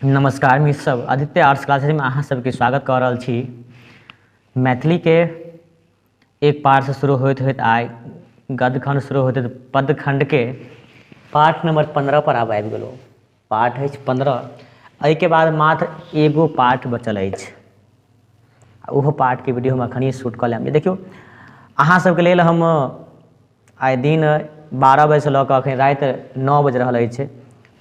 नमस्कार मित्र सब, आदित्य आर्ट्स क्लासेज में अहाँ सबके स्वागत कऽ रहल छी। मैथिलीके एक पाठसँ शुरू होइत होइत आइ गद्यखण्ड शुरू होइत होइत पद्यखण्डके पाठ नंबर 15 पर आब आबि गेलहुँ। पाठ अछि 15, एहिके बाद मात्र एगो पाठ बचल अछि, ओहो पाठके वीडियो हम एखन शूट कऽ लेब। देखियौ, अहाँ सबके लेल हम आइ दिन 12 बजेसँ लऽ कऽ एखन राति 9 बजि रहल अछि,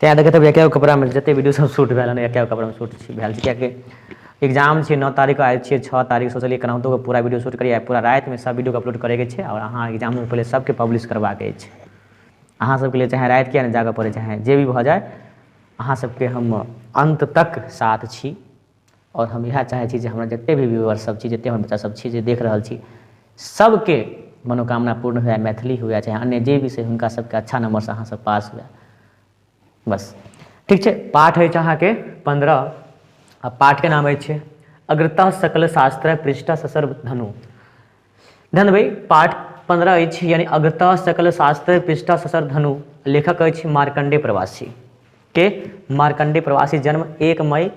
तैँ देखैत हेबै एके गो कपड़ामे जतेक वीडियो सब शूट भेल हन, एके गो कपड़ामे शूट भेल छै, किएकि एग्जाम छै 9 तारीखके, आइ छियै 6 तारीख। सोचलियै केनाहितो कऽ पूरा वीडियो शूट करी, आइ पूरा रातिमे सब वीडियोके अपलोड करैके छै आओर अहाँ एग्जामसँ पहिले सबके पब्लिश करबाके अछि। अहाँ सबके लिए चाहे राति किएक नहि जागऽ पड़ै, चाहे जे भी भऽ जाए, अहाँ सबके हम अन्त तक साथ छी। आओर हम इएह चाहै छी जे हमरा जतेक भी व्यूअर सब छी, जतेक हमर बच्चा सब छी जे देख रहल छी, सबके मनोकामना पूर्ण हुए, मैथिली हुए चाहे अन्य जे विषय, हुनका सबके अच्छा नम्बरसँ अहाँ सब पास हुए, बस। ठीक छै, पाठ अछि अहाँके 15 आ पाठके नाम अछि अग्रतः सकल शास्त्र पृष्ठ ससर धनु। ध्यान देबै, पाठ 15 अछि यानी अग्रतः सकल शास्त्र पृष्ठ ससर धनु। लेखक अछि मार्कंडे प्रवासी के। मार्कंडे प्रवासी जन्म 1 मई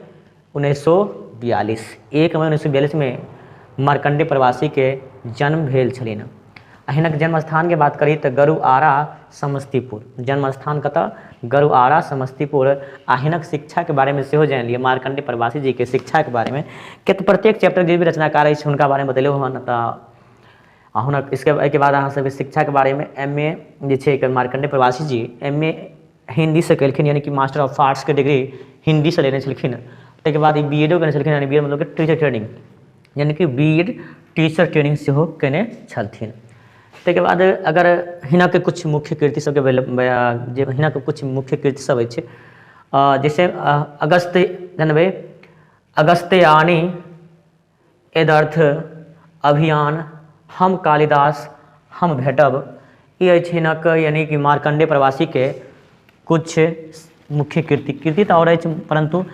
1942, 1 मई 1942 में मार्कंडे प्रवासी के जन्म भेल छलनि। आ हिनक जन्म स्थान के बात करी तऽ गरुआरा समस्तीपुर। जन्म स्थान कतऽ? गरुआरा समस्तीपुर। आ हिनक शिक्षा के बारे में सेहो जानि लिअ, मार्कंडे प्रवासी जी के शिक्षा के बारे में, किया तऽ प्रत्येक चैप्टर जे भी रचनाकार अछि हुनका बारे में बतेलहुँ हन। तऽ आ हुनक इसके एहिके बाद अहाँ सबके शिक्षा के बारे में एम ए जे छै मार्कंडे प्रवासी जी एम ए हिन्दी से केलखिन, यानी कि मास्टर ऑफ आर्ट्स के डिग्री हिन्दी से लेने छलखिन। ताहिके बाद ई बी एडो केने छलखिन, यानी बी एड मतलब टीचर ट्रेनिंग, यानी कि बी एड टीचर ट्रेनिंग सेहो केने छलथिन। ताहिके बाद अगर हिनक किछु मुख्य कृति सबके भेल, जे हिनक किछु मुख्य कृति सब अछि, जैसे अगस्त जनबै अगस्त्यानी, यदर्थ अभियान, हम कालिदास हम भेटब, ई अछि हिनक यानी कि मार्कण्डेय प्रवासीके किछु मुख्य कृति। कृति तऽ आओर अछि, परन्तु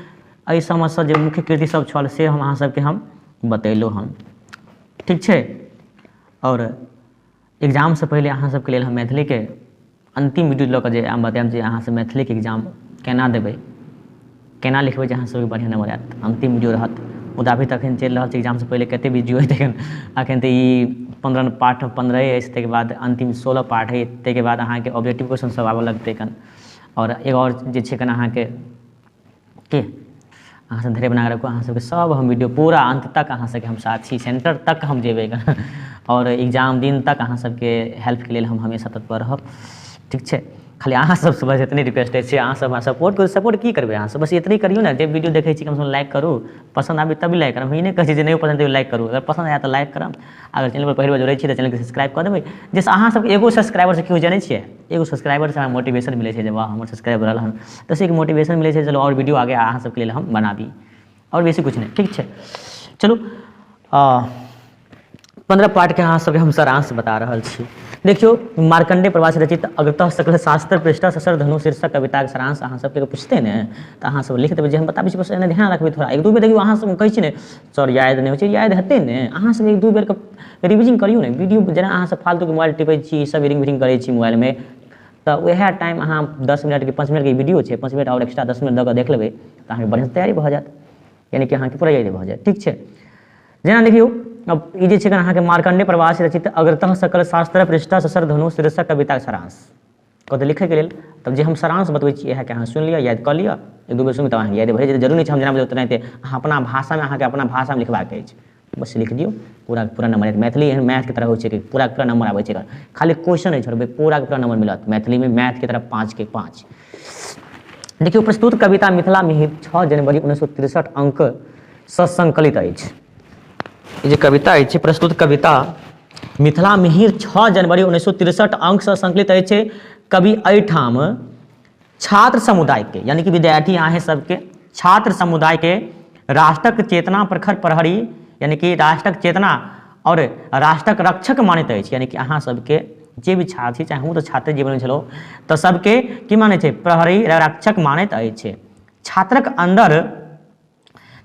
एहि समयसँ जे मुख्य कृति सब छल से हम अहाँ सबके हम बतेलहुँ हन। ठीक छै, आओर एग्जामसँ पहिले अहाँ सबके लेल हम मैथिलीके अन्तिम वीडियो लऽ कऽ जे हम बतायब जे अहाँ सब मैथिलीके एग्जाम केना देबै, केना लिखबै जे अहाँ सबके बढ़िआँ नम्बर आयत, अन्तिम वीडियो रहत। मुदा अभी तऽ अखन चलि रहल छै, एग्जामसँ पहिले कते वीडियो हेतै एखन? अखन तऽ ई 15 पाठ 15 अछि, ताहिके बाद अन्तिम 16 पाठ अछि, ताहिके बाद अहाँके ऑब्जेक्टिव क्वेश्चन सब आबऽ लगतै एखन। आओर एगो आओर जे छै एखन अहाँके की अहाँ सब धैर्य बना कऽ रखू, अहाँ सबके सब हम वीडियो पूरा अन्त तक अहाँ सबके हम साथ छी, सेंटर तक हम जेबै आओर एग्जाम दिन तक अहाँ सबके हेल्पके लेल हम हमेशा तत्पर रहब। ठीक छै, खाली अहाँ सबसँ बस एतने रिक्वेस्ट अछि, अहाँ सब हमरा सपोर्ट करू। सपोर्ट की करबै अहाँ सब, बस एतने करियौ ने, जे वीडियो देखै छी कमसँ कम लाइक करू, पसन्द आबै तभी लाइक करब। हम ई नहि कहै छी जे नहि पसन्द तैयो लाइक करू, अगर पसन्द आयत तऽ लाइक करब। अगर चैनल पर पहिल बेर जुड़ै छी तऽ चैनलके सब्सक्राइब कऽ देबै, जाहिसँ अहाँ सबके एगो सब्सक्राइबरसँ की होइ जनै छियै? एगो सब्सक्राइबरसँ हमरा मोटिवेशन मिलै छै जे वाह, हमर सब्सक्राइबर रहल हन, तऽ एक मोटिवेशन मिलै छै, चलो आओर वीडियो आगे अहाँ सबके लेल हम बनाबी, आओर बेसी किछु नहि। ठीक छै, चलू 15 पार्टके अहाँ सबके हम सारांश बता रहल छी। देखियौ, मार्कण्डेय प्रवासी रचित अग्रतः सकल शास्त्र पृष्ठ ससर धनु शीर्षक कविताके सारांश अहाँ सबके पुछतै ने तऽ अहाँ सब लिख देबै जे हम बताबै छी। बस एना ध्यान रखबै थोड़ा, एक दू बेर देखियौ। अहाँ सब कहै छी ने सर याद नहि होइ छै, याद हेतै ने? अहाँ सब एक दू बेरके रिविजन करियौ ने वीडियो। जेना अहाँ सब फालतूके मोबाइल टिपै छी, सब रिंग विरिंग करै छी मोबाइलमे, तऽ उएह टाइम अहाँ 10 मिनटके 5 मिनटके वीडियो छै, 5 मिनट आओर एक्स्ट्रा 10 मिनट दऽ कऽ देख लेबै तऽ अहाँके बढ़िआँसँ तैयारी भऽ जायत, यानी कि अहाँके पूरा याद भऽ जायत। ठीक छै, जेना देखियौ अब ई जे छै अहाँके मार्कण्डेय प्रवास रचित अग्रतः सकल शास्त्र पृष्ठ ससर धनु शीर्षक कविताके सारांश कहतै लिखैके लेल, तब जे हम सारांश बतबै छी इएहके अहाँ सुनि लिअ, याद कऽ लिअ। एक दू बेर सुनबै तब अहाँके याद भऽ जेतै। जरूरी नहि छै हम जेना बजेबै तेनाहिते अहाँ अपना भाषामे, अहाँके अपना भाषामे लिखबाक अछि, बस लिख दियौ, पूरा पूरा नम्बर आयत। मैथिली एहन मैथके तरह होइ छै कि पूरा पूरा नम्बर आबै छै, खाली क्वेश्चन नहि छोड़बै, पूरा पूरा नम्बर मिलत मैथिलीमे मैथके तरह 5 के 5। देखियौ, प्रस्तुत कविता मिथिला मिहिर 6 जनवरी 1963 अंकसँ संकलित अछि। ई जे कविता अछि, प्रस्तुत कविता मिथिला मिहिर 6 जनवरी 1963 अंकसँ संकलित अछि। कवि एहिठाम छात्र समुदायके, यानी कि विद्यार्थी अहाँ सबके, छात्र समुदायके राष्ट्रक चेतना प्रखर प्रहरी, यानी कि राष्ट्रक चेतना आओर राष्ट्रक रक्षक मानैत अछि। यानी कि अहाँ सबके जे भी छात्र छी, चाहे हमहूँ तऽ छात्रे जीवनमे छलहुँ, तऽ सबके की मानै छै? प्रहरी रक्षक मानैत अछि। छात्रक अन्दर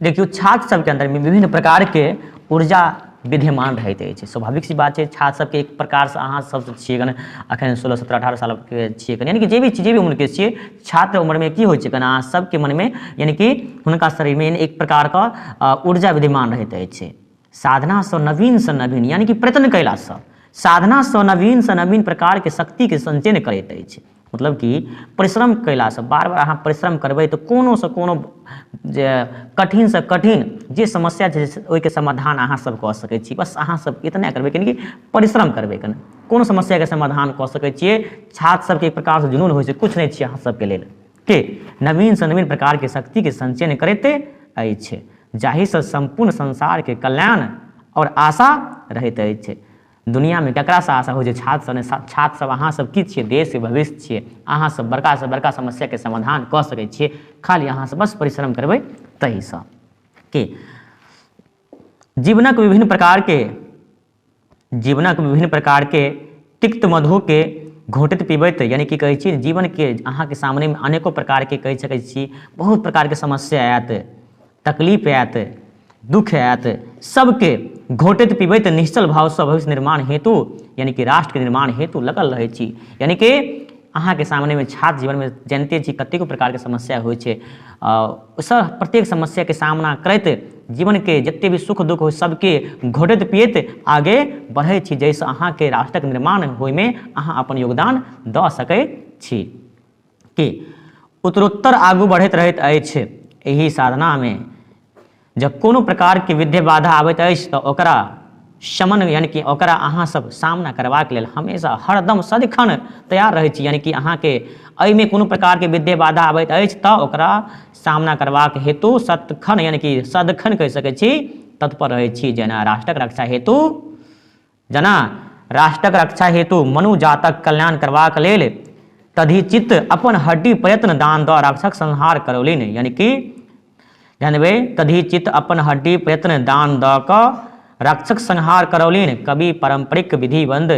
देखियौ, छात्र सबके अन्दरमे विभिन्न प्रकारके ऊर्जा विद्यमान रहैत अछि। स्वाभाविक सी बात छै, छात्र सबके एक प्रकारसँ अहाँ सब छियै कने अखन 16 17 18 सालके छियै कने, यानी कि जे भी जे भी उम्रके छियै, छात्र उम्रमे की होइ छै कने अहाँ सबके मनमे यानी कि हुनका शरीरमे एक प्रकारके ऊर्जा विद्यमान रहैत अछि। साधनासँ नवीनसँ नवीन यानी कि प्रयत्न कयलासँ साधनासँ नवीनसँ नवीन प्रकारके शक्तिके संचयन करैत अछि। मतलब कि परिश्रम कयलासँ बार बार अहाँ परिश्रम करबै तऽ कोनोसँ कोनो जे कठिनसँ कठिन जे समस्या छै ओहिके समाधान अहाँ सब कऽ सकै छी। बस अहाँ सब इतना करबै कनि कि परिश्रम करबै कनि, कोनो समस्याके समाधान कऽ सकै छियै। छात्र सबके एक प्रकारसँ जुनून होइ छै, किछु नहि छियै अहाँ सबके लेल के नवीनसँ नवीन प्रकारके शक्तिके संचयन करैत अछि, जाहिसँ सम्पूर्ण संसारके कल्याण आओर आशा रहैत अछि। दुनियामे ककरासँ आशा होइ छै? छात्रसँ ने। छात्र सब अहाँ सब की छियै? देशके भविष्य छियै। अहाँ सब बड़कासँ बड़का समस्याके समाधान कऽ सकै छियै, खाली अहाँ सब बस परिश्रम करबै तहीसँ। के जीवनक विभिन्न प्रकारके जीवनक विभिन्न प्रकारके तिक्त मधुके घोटैत पिबैत, यानी कि कहै छी जीवनके अहाँके सामनेमे अनेको प्रकारके कहि सकै छी बहुत प्रकारके समस्या आयत, तकलीफ आयत, दुख आयत, सबके घोटैत पिबैत निश्चल भावसँ भविष्य निर्माण हेतु यानी कि राष्ट्रके निर्माण हेतु लगल रहै छी। यानी कि अहाँके सामनेमे छात्र जीवनमे जानिते छी कतेको प्रकारके समस्या होइ छै, सब प्रत्येक समस्याके सामना करैत जीवनके जते भी सुख दुख होइ सबके घोटैत पियैत आगे बढ़ै छी, जाहिसँ अहाँके राष्ट्रक निर्माण होइमे अहाँ अपन योगदान दऽ सकै छी। कि उत्तरोत्तर आगू बढ़ैत रहैत अछि। एहि साधनामे जब कोनो प्रकारके विद्य बाधा आबैत अछि तऽ ओकरा शमन यानी कि ओकरा अहाँ सब सामना करबाक लेल हमेशा हरदम सदिखन तैयार रहै छी। यानी कि अहाँके एहिमे कोनो प्रकारके विद्य बाधा आबैत अछि तऽ ओकरा सामना करबाक हेतु सतखन यानी कि सदखन कहि सकै छी तत्पर रहै छी। जेना राष्ट्रक रक्षा हेतु जेना राष्ट्रक रक्षा हेतु मनुजातक कल्याण करबाक लेल तधिचित अपन हड्डी प्रयत्न दान दऽ राक्षसक संहार करौलनि। यानी कि जानबै तधिचित अपन हड्डी प्रयत्न दान दऽ कऽ राक्षसक संहार करौलनि। कवि पारंपरिक विधिबंध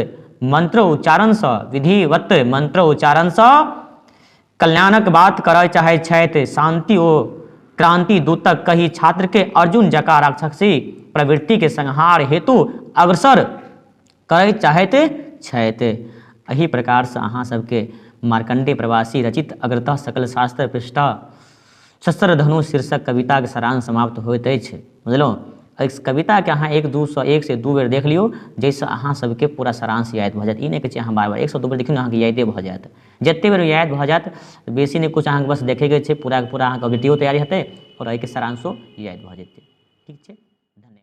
मंत्र उच्चारणसँ विधिवत मंत्र उच्चारणसँ कल्याणक बात करय चाहैत छथि। शान्ति ओ क्रान्ति दूतक कहि छात्रके अर्जुन जकाँ राक्षसी प्रवृत्तिके संहार हेतु अग्रसर करय चाहैत छथि। एहि प्रकारसँ अहाँ सबके मार्कण्डेय प्रवासी रचित अग्रतः सकल शास्त्र पृष्ठ शस्त्र धनु शीर्षक कविताके सारांश समाप्त होइत अछि। बुझलहुँ? एहि कविताके अहाँ एक दूसँ एक से दू बेर देख लियौ, जाहिसँ अहाँ सबके पूरा सारांश याद भऽ जायत। ई नहि कहै छी अहाँ बार बार 1 से 2 बेर देखियौ ने, अहाँके यादे भऽ जायत। जतेक बेर याद भऽ जायत बेसी नहि किछु, अहाँके बस देखैके छै, पूराके पूरा अहाँके ऑब्जेक्टिवो तैयारी हेतै आओर एहिके सारांशो याद भऽ जेतै। ठीक छै, धन्यवाद।